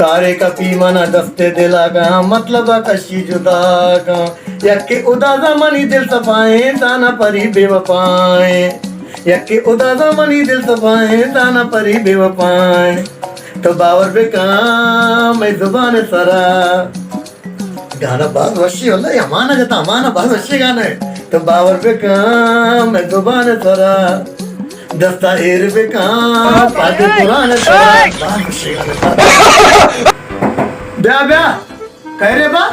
کارے کپی منا دست دلا کاں، مطلب کشی جدا کاں۔ یکے ادا زمانی دل صفائیں، دانا پری بے وفائیں۔ یکے ادا زمانی دل صفائیں، دانا پری بے وفائیں۔ تو باور بکاں میں زبان سرا۔ گانا باز وشی واللہ، اے امانا جتا، امانا باز وشی گانا ہے۔ تو باور بکاں میں زبان سرا، دستا ایر بکاں پاک قرآن سرا۔ باز وشی گانا۔ بیا بیا، کہہ رہے با؟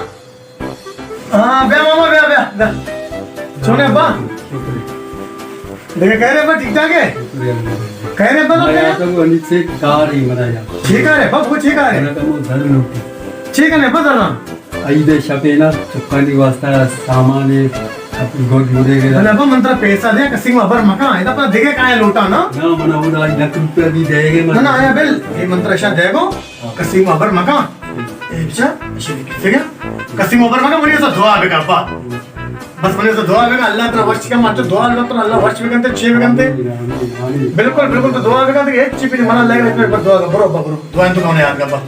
ہاں، بیا ماما، بیا، بیا، بیا۔ چونے با؟ دیکھے کہہ رہے با، ٹھیک ٹھاک ہے؟ کہہ رہے با، میں آتا ہوں، انیت سے کار ہی بنایا۔ ٹھیک ہے رے، بس وہ ٹھیک ہے رے۔ میں آتا ہوں، گھر لوٹی۔ ٹھیک ہے رے، بس ذرا۔ عید شپے نا، چکانی واسطہ سامان ہے، گوڈ گڑے گئے۔ بلے با، من ترا پیسہ دے، کسی ما خبر مکاں، ادا پر دیکھے کہاں ہے لوٹا نا؟ نا، منا وہ ڈھائی لاکھ روپیہ بھی دے گئے، نہ، نہ، آیا بل، یہ من ترا شاید دے گو، کسی ما خبر مکاں۔ اے بچا، اشی کسے گا؟ کسی ما خبر مکاں، منی اسا دعا بکا با۔ بس منی اسا دعا بکا، اللہ ترا وش کن، مچو دعا لو ترا، اللہ وش بکنتے، چے بکنتے۔ بالکل، بالکل، تو دعا بکا، تو ہیچ چی بھی منا لگے، اس میں دعا کا، برو، برو، دعا تو کون یاد کر با۔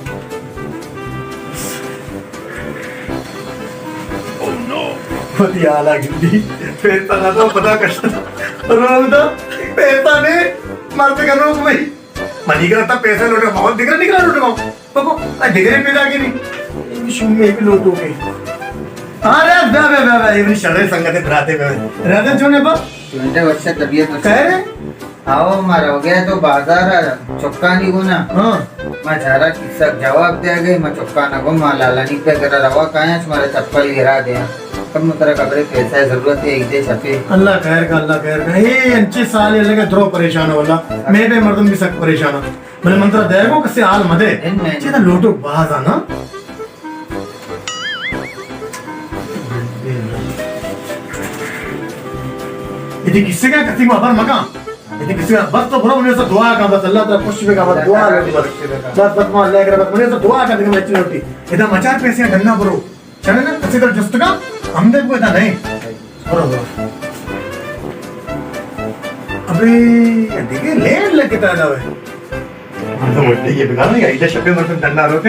وتی حالا گندی، پیسہ نہ تو پدا کشتا۔ روگ دا، پیسہ نے، مرد کا روگ بھائی۔ منی کرا تا پیسہ لوٹے، بہت دگرا نکلا لوٹے۔ پکو، اے دگرے پیدا کی نہیں۔ اے بھی شوم میں بھی لوٹو کے۔ ہاں رے، بیا، بیا، بیا، بیا، اے بھی شرے سنگت ہے، براتے بیا۔ راجن چونے با؟ چونٹے وشا طبیعت وشا۔ کہہ رہے؟ آؤ، ما روگیا تو بازار چکانی گونا۔ ہاں۔ ما چارا کسا جواب دے گئے، ما چکانا گو، ما لالانی پہ کرا روا کایا، مارا چپل گرا دیا۔ کم ترا خبرے پیسہ ضرورت ہے، عید شپے۔ اللہ خیر کا، اللہ خیر کا۔ اے انچے سال ہے لگے درو پریشان ہو اللہ۔ میں بے مردم بھی سک پریشان ہو۔ بلے من ترا دے گو کسے حال مدے۔ ان میں۔ چیتا لوٹو باز آنا۔ ادی کسے کا کسی کو خبر مکا۔ ادی کسے کا بس تو برو منی اسا دعا کا، بس اللہ تعالی خوش بے کا، بس دعا لے بس۔ بس بس ما اللہ کرا بس منی اسا دعا کا، دیکھ میں چلوٹی۔ ادا مچار پیسے ڈنڈا برو۔ چلے نا، کسی طرح جست کا، ہم دے کوئی تھا نہیں۔ برو، برو۔ ابے، دیکھے، لین لگتا ہے نا بھائی۔ ہم تو مٹی کے بگاڑ نہیں، ایسے شپے مرتن ٹھنڈا روتے۔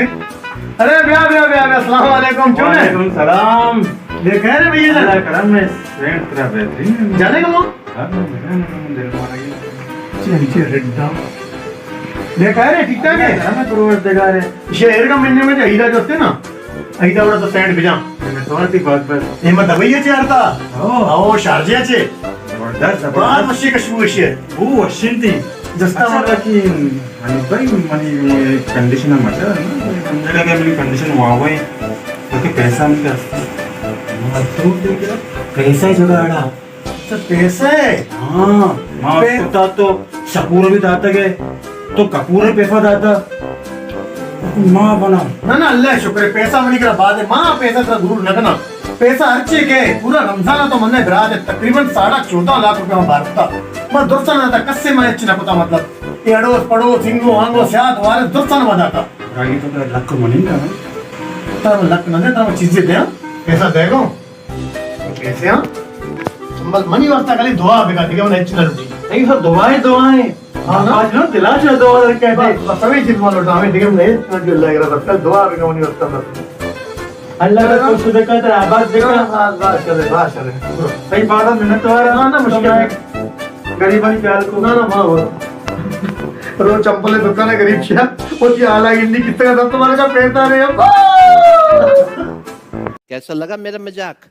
ارے، بیا، بیا، بیا، بیا، السلام علیکم، کیوں ہے؟ وعلیکم السلام۔ دیکھ رہے بھیا، اللہ کرم میں سینٹ ترا بہترین ہے۔ جانے کا وہ؟ ہاں، میں، میں، میں، میں دل مارا گیا۔ چین، چین، ریڈ ڈاؤن۔ دیکھ رہے، ٹھیک ٹھاک ہے؟ اللہ کرم ہے، پروردگار ہے۔ شہر کا مہینے میں جو عیدہ جو ہوتے نا، ایدا وڑا تو سینٹ بجا۔ میں تو آتی بات بس۔ اے مت دبئی چے آرتا؟ او۔ او، شارجہ چے۔ زبردست، زبردست۔ بہت وشی کشبو وشی ہے۔ وہ وشین تھی۔ جستا اچھا، والا۔ لیکن حنیف بھائی، منی کنڈیشن مچا نا، ہم جگہ کہ منی کنڈیشن واہ واہ ہے۔ لیکن پیسہ ہم کیا؟ پیسہ ہی جگاڑا۔ اچھا، پیسہ ہے؟ ہاں، ما پے- کتا تو شکور بھی داتا گئے، تو کپور پیسہ داتا، ما بنا۔ نہ، نہ، اللہ شکر ہے، پیسہ منی کرا بعد ہے، ما پیسہ ترا ضرور نہ کنا۔ پیسہ ہر چی کے، پورا رمضان تو منے برات ہے، تقریباً ساڑھا چودہ لاکھ روپے ما بارتا۔ ما درسا نہ داتا، کسے ما اچ نہ کتا، مطلب، یہ اڑوس پڑوس، ہنگو ہانگو، سیاد وارث درسا نہ داتا۔ راگی تو لک منی نا۔ ترا لک نہ دے، ترا چیزیں دے، پیسہ دے گو۔ پیسے ہاں؟ بس منی واسطہ خالی دعا بکا، دیگہ من ہچ نہ لوٹی۔ نہیں سر، دعائیں دعائیں۔ ہاں نا؟ آج نو دلا چا دعا کہتے۔ بس، بس ہمیں چیز من لوٹا، ہمیں دیگہ من ہچ نہ لوٹی، اللہ کرا بس کل دعا بکا منی واسطہ بس۔ اللہ کا خوش بکا، ترا آباد بکا۔ ہاں، بس چلے، بس چلے۔ بھائی بڑا منت وارا۔ ہاں نا، مشکل ہے۔ غریبانی خیال کو۔ نہ، نہ، بڑا، بڑا۔ رو چمپل دکان ہے غریب کیا؟ وہ کی آلا گندی کس طرح دست مارے کا پیسہ نہیں ہے۔ کیسا لگا میرا مذاق؟